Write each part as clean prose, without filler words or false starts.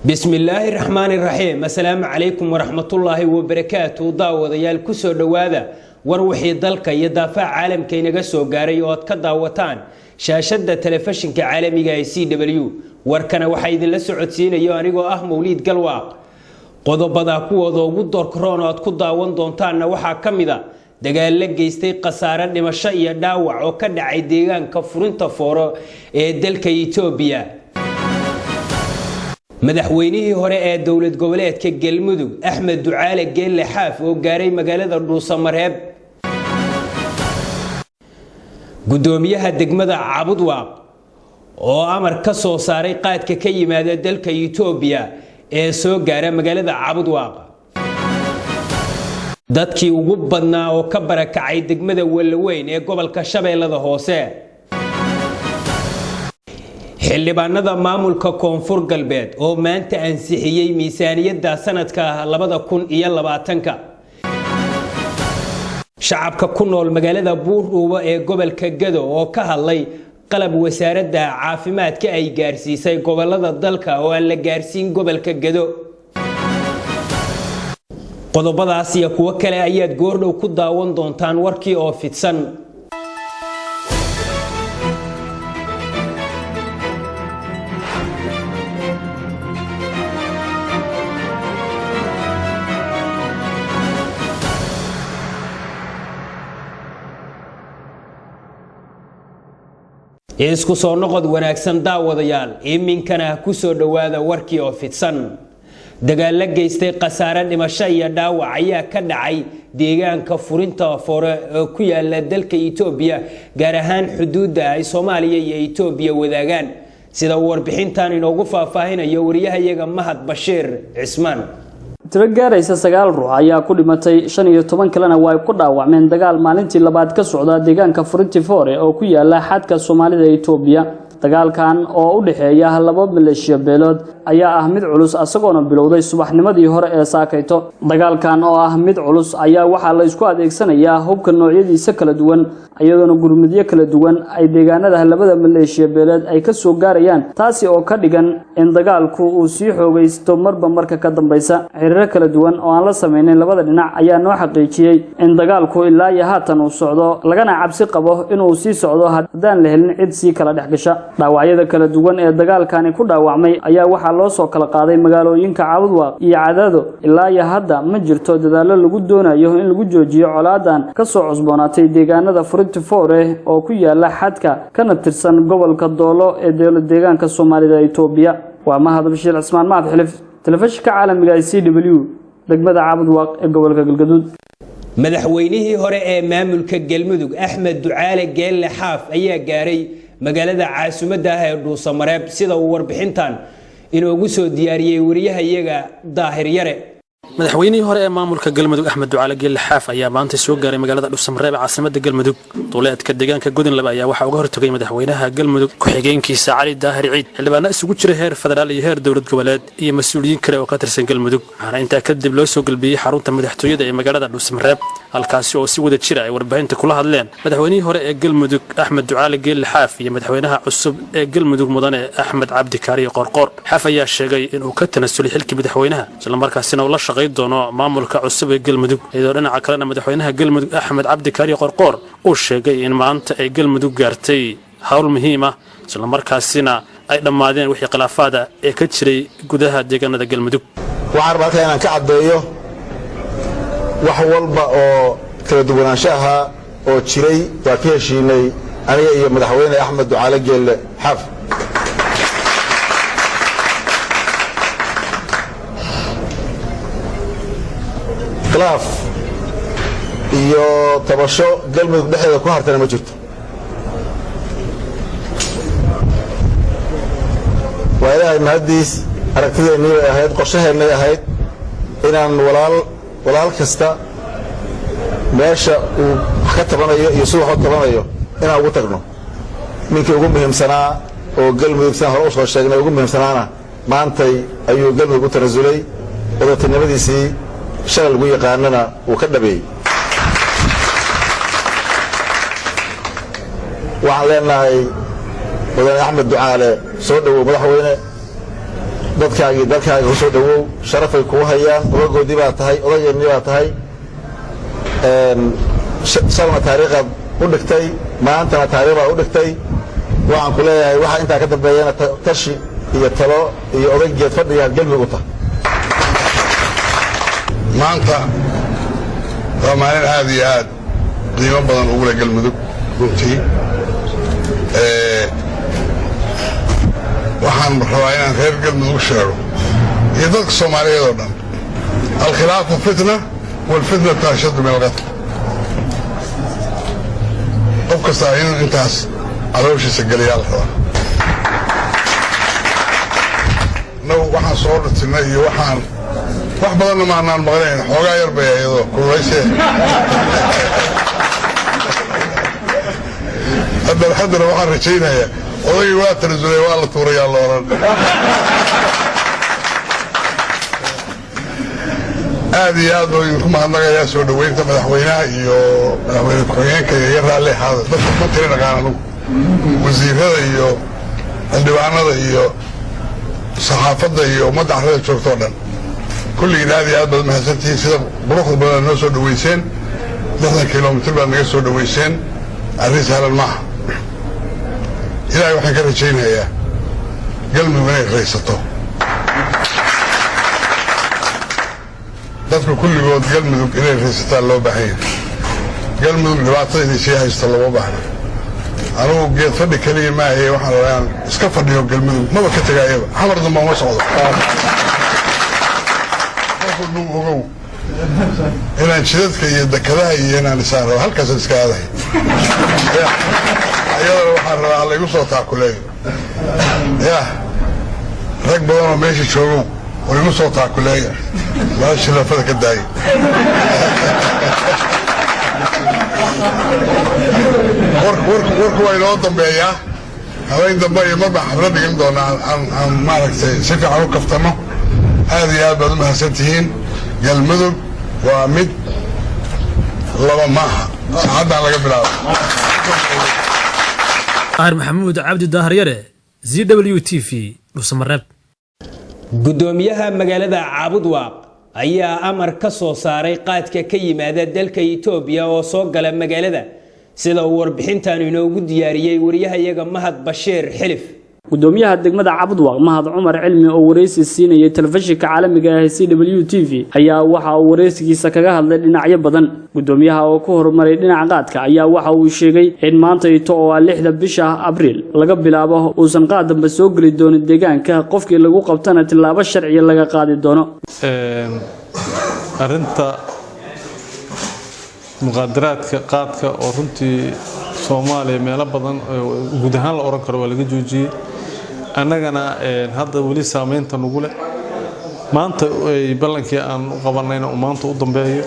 Bismillaahi raxmaani raxiim. Assalaamu calaykum waraxmatullaahi wabarakaatu. Daawadayaal, kusoo dhowaada war wixii dalka iyo daafaha caalamka inaga soo gaaray oo aad ka daawataan shaashada telefishinka caalamiga ee CW. Warkana waxaa idinla socodsiinayo anigoo ah Mawliid Galwaaq. Qodobada kuwooda ugu doorkaroon oo aad ku daawan doontaanna waxaa ka mid a dagaal la geystay khasaare dhimasho iyo dhaawac oo ka dhacay deegaanka Furinta Fooro ee dalka Itoobiya. Madaxweynihii hore ee dowlad goboleedka Galmudug, Axmed Ducaale Geelle Xaaf, oo gaaray magaalada Dhuusamareeb. Gudoomiyaha degmada Cabudwaaq oo amar ka soo saaray qaadka ka yimaada dalka Itoobiya ee soo gaara magaalada Cabudwaaq. Dadkii ugu badnaa oo ka barakacay degmada Wallaweyn ee gobolka Shabeellada Hoose. Xildhibaanada maamulka Koonfur Galbeed oo maanta ansixiyey miisaaniyadda sanadka 2020-ka. Shacabka ku nool magaalada Buurdhuubo ee gobolka Gado oo ka hadlay qalab wasaaradda caafimaadka ay gaarsiisay gobolada dalka oo aan la gaarsiin gobolka Gado. Qodobadaas iyo kuwo kale ayaad goordhow ku daawan doontaan warkii oo fidsan. Isku soo noqod wanaagsan, daawadayaal. Iminkana kusoo dhowaada warkii oo fidsan. Dagaal la geystay khasaare dhimasho iyo dhaawac ayaa ka dhacay deegaanka Furinta Fore oo ku yaala dalka Itoobiya, gaar ahaan xuduudda ay Soomaaliya iyo Itoobiya wadaagaan, sida uu warbixintan inoogu faahfaahinayo wariyahayaga Mahad Bashiir Cismaan. Tiro gaaraysa sagaal ruux ayaa ku dhimatay, 15 kalena waa ay ku dhaawacmeen dagaal maalintii labaad ka socda deegaanka Furinti Fore oo ku yaala xadka Soomaalida Itoobiya. Dagaalkan oo u dhexeeya laba maleeshiya beelood ayaa ah mid culus, asagoona bilowday subaxnimadii hore ee saakayto. Dagaalkan oo ah mid culus ayaa waxaa la isku adeegsanayaa hubka noocyadiisa kala duwan, iyadoona gurmudyo kala duwan ay deegaanada labada maleeshiya beeleed ay kasoo gaarayaan, taasi oo ka dhigan in dagaalku uu sii xoogaysto marba marka ka dambeysa. Xiriiro kala duwan oo aan la sameynin labada dhinac ayaa noo xaqiijiyey in dagaalku ilaa iyo haatan uu socdo, lagana cabsi qabo inuu sii socdo haddaan la helin cid sii kala dhex gasha. Dhaawacyada kala duwan ee dagaalkani ku dhaawacmay ayaa waxaa loo soo kala qaaday magaalooyinka Caabudwaaq iyo Cadaado. Ilaa iyo hadda ma jirto dadaallo lagu doonayo in lagu joojiyo colaadan kasoo cusboonaatay deegaanada Furinti Foore oo ku yaala xadka kana tirsan gobolka Doolo ee dowlad deegaanka Soomaalida Itoobiya. Waa Mahad Bashiir Cismaan, Mahad Xilif, telefishinka caalamiga ee CW, degmada Caabudwaaq ee gobolka Galgaduud. Madaxweynihii hore ee maamulka Galmudug, Axmed Ducaale Geelle Xaaf, ayaa gaaray magaalada caasimadda ah ee Dhuusamareeb, sida uu warbixintan inoogu soo diyaariyey wariyahayaga Daahir Yare. Madaxweynihii hore ee maamulka Galmudug, Axmed Ducaale Geelle Xaaf, ayaa maanta soo gaaray magaalada Dhuusamareeb ee caasimada Galmudug. Duleedka deegaanka Godinlaba ayaa waxaa uga hortagay madaxweynaha Galmudug, ku-xigeenkiisa Cali Daahir Ciid, xildhibaano isugu jira heer federaal iyo heer dowlad goboleed iyo mas-uuliyiin kale oo ka tirsan Galmudug. Waxaana intaa kadib loo soo gelbiyey xarunta madaxtooyada ee magaalada Dhuusamareeb, halkaasi oo si wada jira ay warbaahinta kula hadleen madaxweynihii hore ee Galmudug, Axmed Ducaale Geelle Xaaf, iyo madaxweynaha cusub ee Galmudug, mudane Axmed Cabdi Kaariyo Qoorqoor. Xaaf ayaa sheegay inuu ka tanasulay xilkii madaxweynaha, islamarkaasina uu la shaqayn doono maamulka cusub ee Galmudug, iyadoo dhinaca kalena madaxweynaha Galmudug, Axmed Cabdi Kaariyo Qoorqoor, uu sheegay in maanta ay Galmudug gaartay hawl muhiim ah, islamarkaasina ay dhammaadeen wixii khilaafaada ee ka jiray gudaha deegaanada Galmudug. Waxaan rabaa halkaa inaan ka caddeeyo wax walba oo kala duwanaansho ahaa oo jiray waa ka heshiinay aniga iyo madaxweyne Axmed Ducaale Geelle Xaaf. Khilaaf iyo tabasho Galmudug dhexdeeda ku hartana ma jirto. Waa Ilaahay mahaddiis. Aragtideennii bay ahayd, qorshaheennay ahayd inaan walaal walaal kasta meesha uu wax ka tabanayo iyo siduu wax u tabanayo inaan ugu tagno. Ninkii ugu muhiimsanaa oo Galmudug, sidaan hore u soo sheegnay, ugu muhiimsanaana maantay ayuu Galmudug u tanasulay, odatinimadiisii shalay lagu yaqaanana wuu ka dhabeeyey. Waxaan leenahay, mudane Axmed Ducaale, soo dhowow madaxweyne. Dadkaagii, dalkaaga ku soo dhowow. Sharafay kuu hayaan. Odagoodii baa tahay, odageennii baa tahay. Shalna taariikhaad u dhigtay, maantana taariikh baad u dhigtay. Waxaan ku leeyahay, waxa intaa ka dambeeyana tashi iyo talo iyo oday geed fadhigaad Galmudug u tahay. Maanta waa maalin aad iyo aad qiimo badan ugu leh Galmudug. Runtii waxaan rabaa inaan reer Galmudug sheego iyo dadka Soomaaliyeed oo dhan: الخلاف فتنة والفتنة أشد من القتل. Qof kastaa inuu intaas calooshiisa geliyaa la rabaa. Annagu waxaan soo dhirtinay iyo waxaan wax badanna maanaan maqnayn, xoogaa yar bay iyadoo kululayse. Haddana waxaan rajaynayaa odaygii waa tanasulay, waa la tuurayaa la odhan. Aad iyo aad baan idinku mahadnaqayaa soo dhoweynta madaxweynaha iyo madaxweyne ku-xigeenka iyo iga raalli ahaada, dadka ma tiri dhaqaan anugu, wasiirada iyo xildhibaanada iyo saxaafadda iyo ummadda carrada joogta oo dhan. Kulligiin aad iyo aad baad mahadsantihiin sida quruxda badan noo soo dhoweyseen. 60 kilomitir baad naga soo dhoweyseen, arrin sahlan maaha. Ilaahay waxaan ka rajaynayaa Galmudug inay raysato. Dadku kulligood Galmudug inay raysataan loo baahan yahay. Galmudug dhibaatada inay sii haysto looma baahna. Anugu geed fadhi keliya maahaye, waxaan rabaa inaan iska fadhiyo Galmudug, maba ka tegaayaba, Xamar damba uma socdo. Qof walba ogow inaan jidadka iyo dekadaha iyo inaan isaan rabo, halkaasaan iska aadahay. Iyadana waxaan rabaa ha laygu soo taakuleeyo. Yah, rag badanoo meesha joogow, war igu soo taakuleeya, waa shilafada ka daaya. Warku waa inoo dambeeyaa habeen dambe iyo mar baan xaflad dhigan doonaa aan maaragtay si fiican u kaftano. Aad iyo aad baad u mahadsan tihiin. Galmudug waa mid, laba maaha, saacaddan laga bilaabo. Daahir Maxamuud Cabdi, Daahiryare, ZW TV, Dhuusamareeb. Gudoomiyaha magaalada Caabudwaaq ayaa amar ka soo saaray qaadka ka yimaada dalka Itoobiya oo soo gala magaalada, sida uu warbixintan inoogu diyaariyey wariyahayaga Mahad Bashiir Xilif. Gudoomiyaha degmada Cabudwaaq, Mahad Cumar Cilmi, oo wareysi siinayay telefishinka caalamiga ah CW TV, ayaa waxa uu wareysigiisa kaga hadlay dhinacyo badan. Gudoomiyaha oo ku horumaray dhinaca qaadka ayaa waxa uu sheegay in maanta ito oo ah 6-da bisha Abriil laga bilaabo uusan qaad dambe soo geli doonin deegaanka, qofkii lagu qabtana tillaabo sharciya laga qaadi doono. Arrinta muqaadaraadka qaadka oo runtii Soomaaliya meelo badan guud ahaan la oran karo waa laga joojiyey, annagana hadda weli saameynta nagu leh. Maanta ay ballankii aan u qabanayna uu maanta u dambeeyo.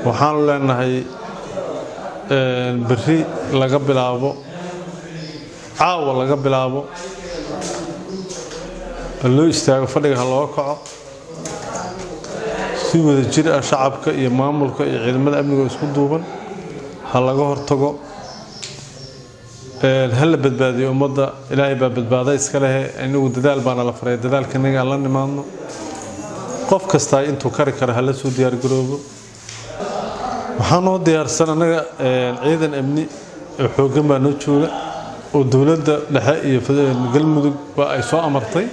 Waxaanu leenahay berri laga bilaabo, caawa laga bilaabo, loo istaago fadhiga, ha looga kaco si wada jir ah, shacabka iyo maamulka iyo ciidamada amniga isku duuban ha laga hortago, ha la badbaadiyo ummadda. Ilaahay baa badbaada iska lehe, inagu dadaal baana la faray, dadaalka inaga aan la nimaadno. Qof kastaa intuu kari karo hala soo diyaargaroobo. Waxaa noo diyaarsan annaga ciidan amni oo xooggan baa noo jooga oo dowladda dhexe iyo Galmudug ba ay soo amartay.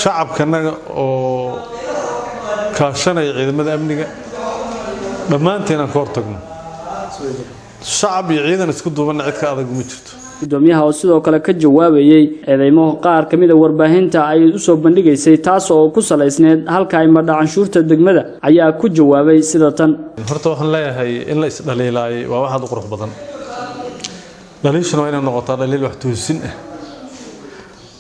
Shacabkanaga oo kaashanaya ciidamada amniga, dhammaanteen aan ka hortagno, shacab iyo ciidan isku duubanna cid ka adag ma jirto. Gudoomiyaha oo sidoo kale ka jawaabayay eedeymo qaar ka mid a warbaahinta ay u soo bandhigaysay, taas oo ku salaysneed halka ay madha canshuurta degmada, ayaa ku jawaabay sida tan. Horta waxaan leeyahay in la isdhaliilaayay waa wax aad u qurux badan. Dhaliishuna waa inay noqotaa dhaliil wax toosin ah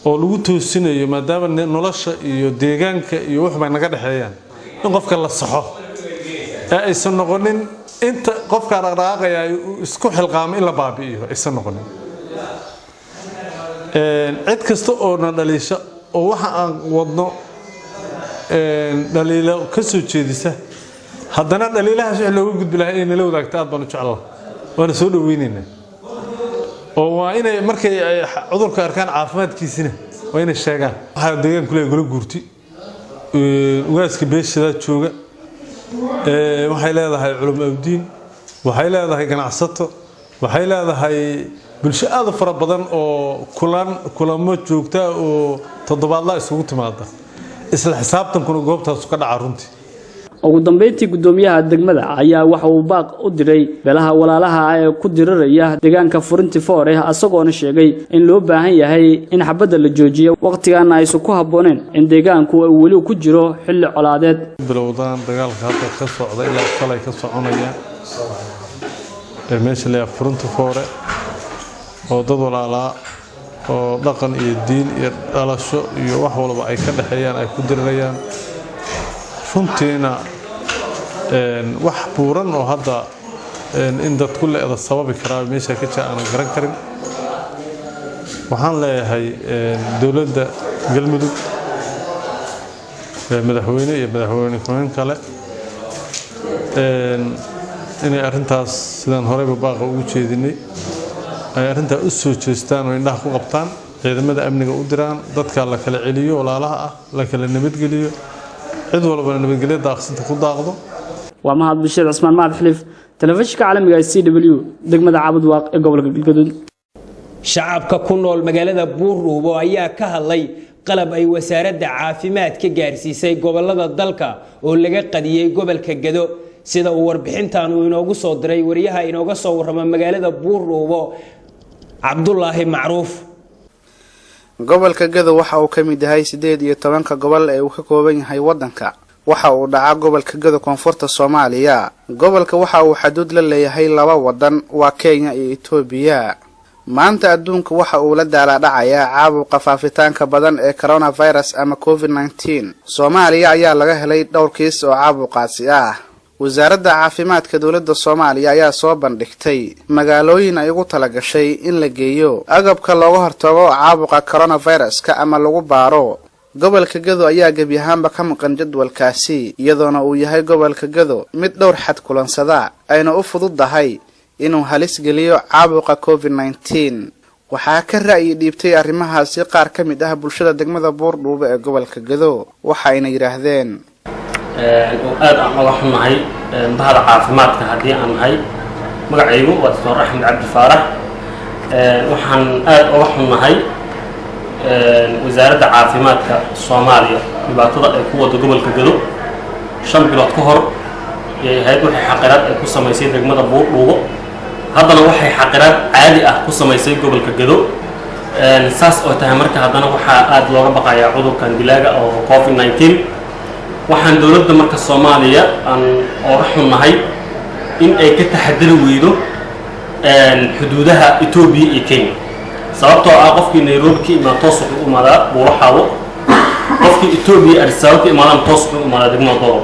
oo lagu toosinayo, maadaama nolosha iyo deegaanka iyo wuxubay naga dhexeeyaan, in qofka la saxo ee aysan noqonin inta qofkaa dhaqdhaqaaqaya uu isku xilqaamo in la baabi'iyo, aysan noqonin. Cid kasta oo na dhaliisha oo waxa aan wadno dhaliilo ka soo jeedisa, haddana dhaliilahaas wixii looga gudbi lahaa inay nala wadaagto, aad baan u jeclaa, waana soo dhaweynaynaa. Oo waa inay markay ay cudurka arkaan caafimaadkiisina Waa inay sheegaan. Waxaa deegaanku leeyahay golo guurti, ugaaska beeshadaa jooga, waxay leedahay culamo awdiin, waxay leedahay ganacsato, waxay leedahay bulsho aad u fara badan oo kulan kulamo joogta oo toddobaadla isugu timaada. Isla xisaabtankuna goobtaasu ka dhaca runtii. Ugu dambeyntii, guddoomiyaha degmada ayaa waxa uu baaq u diray beelaha walaalaha ah ee ku diriraya deegaanka Furinti Foore, isagoona sheegay in loo baahan yahay in xabadda la joojiyo, waqtigaana aysan ku habbooneen in deegaanku uu weli ku jiro xilli colaadeed. Bilowdaan dagaalka hadda ka socda ilaa shalay ka soconaya ee meesha la Furinti Foore, oo dad walaalaa oo dhaqan iyo diin iyo dhalasho iyo wax walba ay ka dhexeeyaan ay ku dirirayaan. Runtiina wax buuran oo hadda in dad ku le'da sababi karaa meesha ka jira aanan garan karin. Waxaan leeyahay dowladda Galmudug, madaxweyne iyo madaxweyne ku-xigeen kale, inay arrintaas sidaan horeyba baaqa ugu jeedinay ay arrintaa u soo jeestaan oo indhaha ku qabtaan, ciidamada amniga u diraan, dadka la kala celiyo walaalaha ah, la kala nabadgeliyo, cid walbana nabadgelyo daaqsinta ku daaqdo. Waa Mahad Bashiir Cismaan, Mahad Xiliif, telefishinka caalamiga CW, degmada Caabudwaaq ee gobolka Galgaduud. Shacabka ku nool magaalada Buurdhuubo ayaa ka hadlay qalab ay wasaaradda caafimaadka gaarsiisay gobolada dalka oo laga qadiyey gobolka Gedo, sida uu warbixintan uu inoogu soo diray wariyaha inooga soo warrama magaalada Buurdhuubo, Cabdulaahi Macruuf. Gobolka Gado waxa uu ka mid yahay 18-ka gobol ee uu ka kooban yahay waddanka. Waxa uu dhacaa gobolka Gado koonfurta Soomaaliya. Gobolka waxa uu xaduud la leeyahay laba waddan, waa Kenya iyo Itoobiya. Maanta adduunka waxa uu la daalaadhacayaa caabuqa faafitaanka badan ee coronavirus ama COVID-19. Soomaaliya ayaa laga helay dhowr kiis oo caabuqaasi ah. Wasaaradda caafimaadka dowladda Soomaaliya ayaa soo bandhigtay magaalooyin ay ugu talagashay in la geeyo agabka looga hortago caabuqa coronaviruska ama lagu baaro. Gobolka Gado ayaa gebi ahaanba ka maqan jadwalkaasi, iyadoona uu yahay gobolka Gado mid dhowr xad kulansada, ayna u fududahay inuu halis geliyo caabuqa COVID-19. Waxaa ka ra'yi dhiibtay arrimahaasi qaar ka mid ah bulshada degmada Buurdhuube ee gobolka Gado, waxayna yidhaahdeen: Oo aad aan oga xunnahay bahda caafimaadka haddii aan nahay. Magacaygu waa Doctor Axmed Cabdi Faarax. Waxaan aad oga xunnahay wasaaradda caafimaadka Soomaaliya dhibaatada ay ku wado gobolka Gado. 5 bilood ka hor yay ahayd waxay xaqiraad ay ku samaysay degmada Buurdhuubo. Haddana waxay xaqiraad caadi ah ku samaysay gobolka Gado. Saas oo tahay marka haddana waxaa aada looga baqayaa cudurkan dilaaga oo COVID-19. Waxaan dowladda marka Soomaaliya aan ooga xunnahay in ay ka taxadari weydo xuduudaha Etoobiya iyo Kenya, sababtoo ah qofkii Nairobi ka imaada toos wuxuu u imaadaa Buulo Xaawo, qofkii Etoobiya Addis Ababa ka imaadaan toos wuxuu u imaadaa degmada Dolow.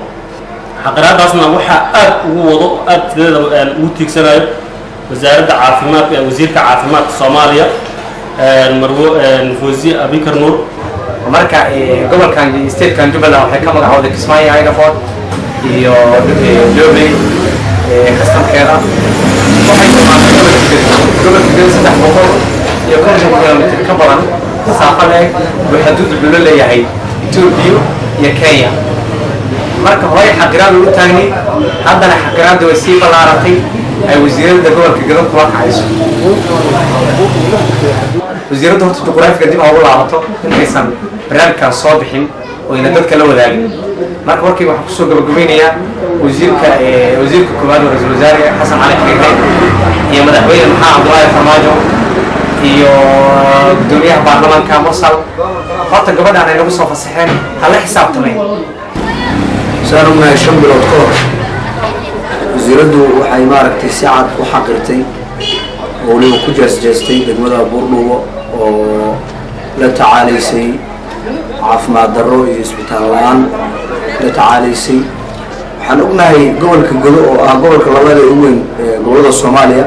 Xaqiraadaasna waxaa aad ugu wado oo aad sideedaba ugu tiigsanayo wasaaradda caafimaadka, wasiirka caafimaadka Soomaaliya, marwo Fawziya Abikar Nuur. Marka gobolkan, statekan Jubbaland, waxay ka magacowday Kismaayo Airport iyo Dhobley kastamkeeda. Waxay tilmaantay gobolka Gedo. Gobolka Gedo 350 kilomitr ka badan masaafo leeg buu xaduud wuxuu la leeyahay Etoobiya iyo Kenya. Marka horey xaqiraad ugu taagnay, haddana xaqiraadda way sii ballaaratay ay wasiirada gobolka Gedo kula kacayso. Wasiiradda horta juqraafiga dib ha ugu laabato intaysan barnaamijkan soo bixin oo ina dadka la wadaagin. Marka warkayga waxaan kusoo gabagabeynayaa wasiirka koowaad oo ra-iisul wasaare Xasan Cali Khayre iyo madaxweyne Maxamed Cabdullaahi Farmaajo iyo guddoomiyaha baarlamaanka Mursal, horta gabadhaan ay nagu soo fasaxeen ha la xisaabtameen. Saan ognahay, 5 bilood ka hor wasiiraddu waxay maaragtay si cad u xaqirtay oo weliba ku jeesjeestay degmada Buurdhuubo oo la tacaalaysay caafimaad darro iyo isbitaal la-aan la tacaalaysay. Waxaan ognahay gobolka Godo oo ah gobolka labaad ee ugu weyn ee gobollada Soomaaliya,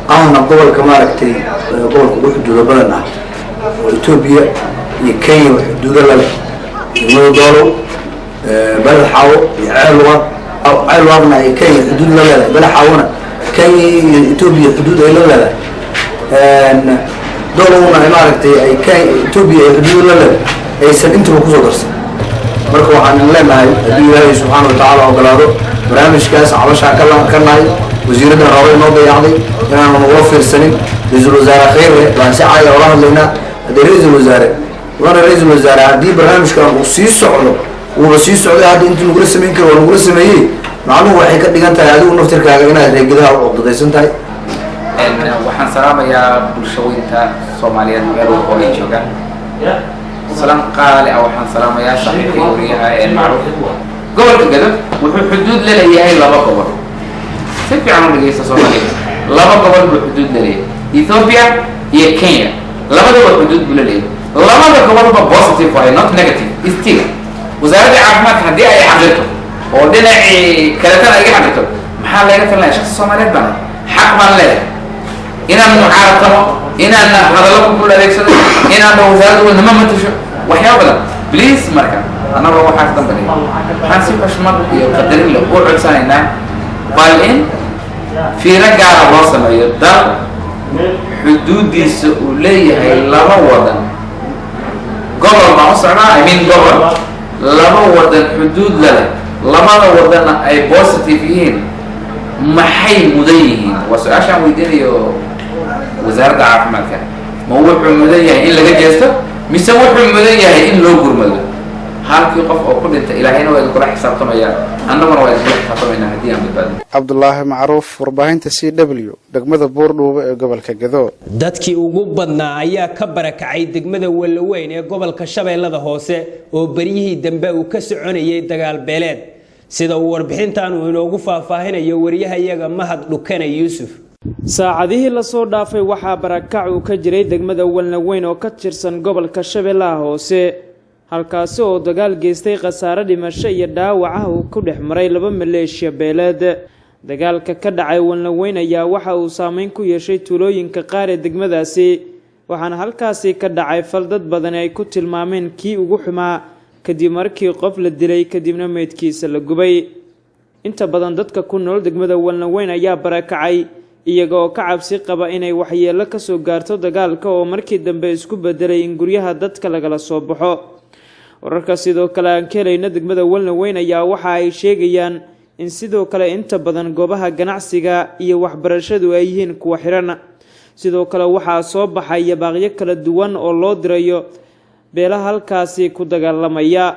ahna gobolka maaragtay gobolka ugu xuduudo badan ah oo Etoobiya iyo Kenya xuduudo la leh, degmada Doolow, Beled Xaawo iyo Ceelwaaq. Ceelwaaqna ay Kenya xuduud la leedahay, Beled Xaawona Kenya iyo Etoobiya xuduud ay la leedahay. Doolowna ay maaragtay ay ka Etoobiya ay xuduud la leedahay aysan intaba kusoo darsan. Marka waxaan leenahay, haddii Ilaahay subxaana watacaala ogolaado, barnaamijkaas cabashaa ka nahay. Wasiiraddan hore noo dayacday inaanu nagula fiirsanin. Ra-iisul Wasaare Kheyre baan si caadi ola hadlaynaa. Haddii ra-iisul wasaare, mudane ra-iisul wasaare, haddii barnaamijkan uu sii socdo, wuuba sii socday hadda, intii nagula samayn karo waa nagula sameeyey. Macnuhu waxay ka dhigan tahay adigu naftirkaaga inaad reegedaha u cuqdadaysan tahay. Waxaan salaamayaa bulshaweynta Soomaaliyeed meel walba oo ay joogaan. Salaan qaali ah. Waxaan salaamayaa saaxiibkay wariyaha ee Macruuf. Gobolka Gado wuxuu xuduud la leeyahay laba gobol. Si fiican u dhegeysta Soomaaliya. Laba gobol buu xuduud la leeyahay, Ethiopia iyo Kenya. Labadaba xuduud buu la leeyahay. Labada gobolba positive waaye, not negative. Still wasaaradda caafimaadka haddii ay xaqirto oo dhinacii kaletana iga xaqirto, maxaa laga filanaya? Shaksi Soomaaliyeed baan, xaq baan leeyahay inaan mucaaradtamo, inaan hadallo ku kul adeegsado, inaan dhaho wasaaradda wadnama matasho, waxyaaba badan. Please, marka annagoo waxaas dambanay, waxaan si xushmad iyo qadarin leh u codsanaynaa bal in fiiro gaara loo sameeyo dal xuduudiisa uu leeyahay laba wadan. Gobol baan u socnaa, I mean gobol laba wadan xuduud la leh, labada wadanna ay positive yihiin. Maxay mudan yihiin? Waa su-aashaan weydiinayo wasaaradda caafimaadka. Ma wuxuu mudan yahay in laga jeesto mise wuxuu mudan yahay in loo gurmado? Halkii qof oo ku dhintay, Ilaahayna waa idinkula xisaabtamaya, annaguna waa idinkula xisaabtamaynaa haddii aan badbaadin. Cabdulaahi Macruuf, warbaahinta CW, degmada Buurdhuubo ee gobolka Gado. Dadkii ugu badnaa ayaa ka barakacay degmada Wallaweyn ee gobolka Shabeellada Hoose oo beryihii dambe uu ka soconayay dagaal beeleed, sida uu warbixintan uu inoogu faahfaahinayo wariyahayaga Mahad Dhukane Yuusuf. Saacadihii lasoo dhaafay waxaa barakac uu ka jiray degmada Walnaweyn oo ka tirsan gobolka Shabeellaha Hoose, halkaasi oo dagaal geystay khasaare dhimasho iyo dhaawac ah uu ku dhex maray laba maleeshiya beeleed. Dagaalka ka dhacay Walnaweyn ayaa waxa uu saameyn ku yeeshay tuulooyinka qaar ee degmadaasi, waxaana halkaasi ka dhacay fal dad badani ay ku tilmaameen kii ugu xumaa, kadib markii qof la dilay kadibna meydkiisa la gubay. Inta badan dadka ku nool degmada Walnaweyn ayaa barakacay, iyaga oo ka cabsi qaba inay waxyeelo kasoo gaarto dagaalka oo markii dambe isku bedelay in guryaha dadka lagala soo baxo. Wararka sidoo kale aan ka helayna degmada Walnaweyn ayaa waxa ay sheegayaan in sidoo kale inta badan goobaha ganacsiga iyo waxbarashadu ay yihiin kuwa xiran. Sidoo kale waxaa soo baxaya baaqyo kala duwan oo loo dirayo beelaha halkaasi ku dagaalamaya.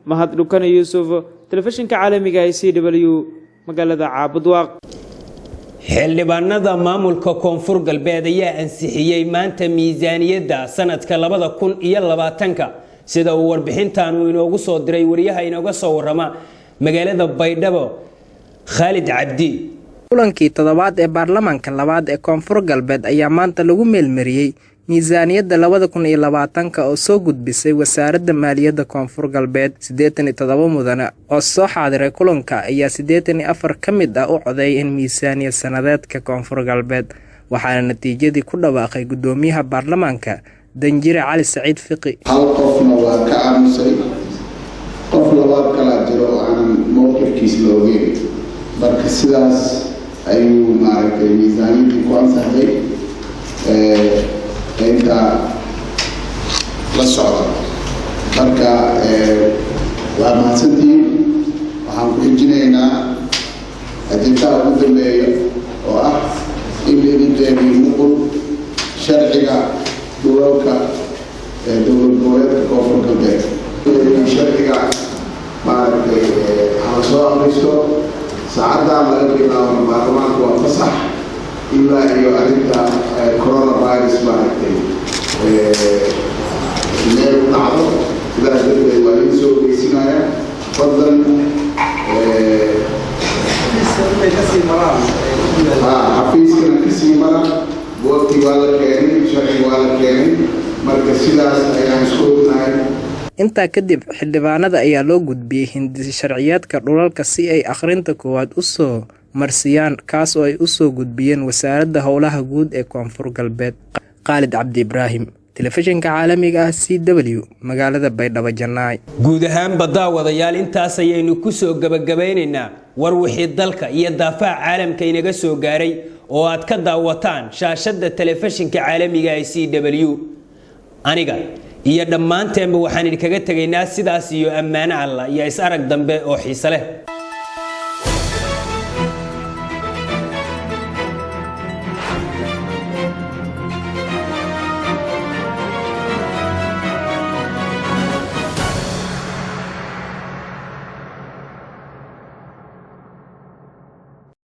Mahad Dhukane Yuusuf, telefishinka caalamiga ee CW, magaalada Caabudwaaq. Xildhibaanada maamulka Koonfur Galbeed ayaa ansixiyey maanta miisaaniyadda sanadka 2020-ka, sida uu warbixintan uu inoogu soo diray wariyaha inooga soo warama magaalada Baydhabo, Khaalid Cabdi. Kulankii toddobaad ee baarlamaanka labaad ee Koonfur Galbeed ayaa maanta lagu meelmariyey miisaaniyadda 2020-ka oo soo gudbisay wasaaradda maaliyadda Koonfur Galbeed. 87 mudane oo soo xaadiray kulanka ayaa 84 ka mid ah u codeeyay in miisaaniyad sanadeedka Koonfur Galbeed, waxaana natiijadii ku dhawaaqay guddoomiyaha baarlamaanka, Danjire Cali Saciid Fiqi. Hal qofna waa ka aamusay, qof labaad kalaa jiro oo aanan mowqifkiis la ogeyn. Marka sidaas ayuu maaragtay miisaaniyaddii ku ansaxday intaa la socda. Marka waa mahadsantihiin. Waxaan ku xijinaynaa ajendaha ugu dambeeya oo ah in laidin qeybiyo nuqul sharciga dhulalka ee dowlad goboleedka Koonfur Galbeed. Sharciga maaragtay hala soo akristo. Saacaddan laga bilaabo baarlamaanka waa fasax ilaa iyo arrinta coronavirus maaragtay meel u dhacdo. Sidaas darteed waa idin soo ogeysinaya. Fadlan xafiiskana kasii mara. Goobtii waa la keenay, sharciga waa la keenay. Marka sidaas ayaan isku ognahay. Intaa kadib xildhibaanada ayaa loo gudbiyey hindisi sharciyeedka dhulalka si ay akhrinta koowaad u soo marsiyaan, kaas oo ay usoo gudbiyeen wasaaradda howlaha guud ee Koonfur Galbeed. Khaalid Cabdi Ibraahim, telefishinka caalamiga ah CW, magaalada Baydhabo Jannaay. Guud ahaanba daawadayaal, intaas ayaynu ku soo gebagabaynaynaa war wixii dalka iyo daafaha caalamka inaga soo gaaray. Oo aad ka daawataan shaashadda telefishinka caalamiga ee CW. Aniga iyo dhammaanteenba waxaan idinkaga tegaynaa sidaas iyo ammaano Allah iyo is arag dambe oo xiise leh.